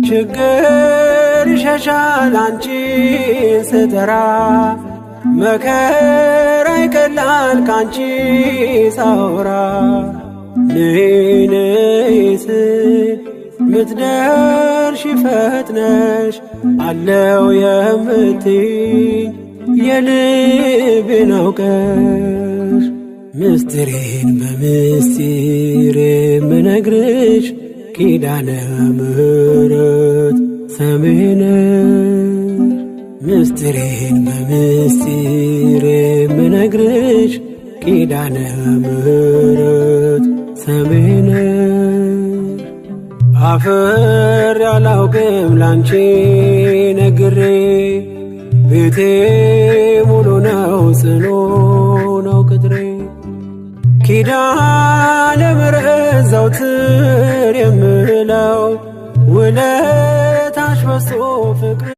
ችግር ይሸሻል አንቺን ስጠራ፣ መከራ ይቀላል ካንቺ ሳወራ። ነይ ነይ ስል ምትደርሺ ፈጥነሽ፣ አለው የምትይኝ የልቤን አውቀሽ። ምስጢሬን በምስጢር የምነግርሽ ኪዳነ ምሕረት ሰሜነሽ። ምስጢሬን በምስጢር የምነግርሽ ኪዳነ ምሕረት ሰሜነሽ። አፍሬ አላውቅም ላንቺ ነግሬ፣ ቤቴ ሙሉ ነው ጽኑ ነው ቅጥሬ። ኪዳነ ምሕረት ዘውትር የምለው ውለታሽ በዝቶ ፍቅር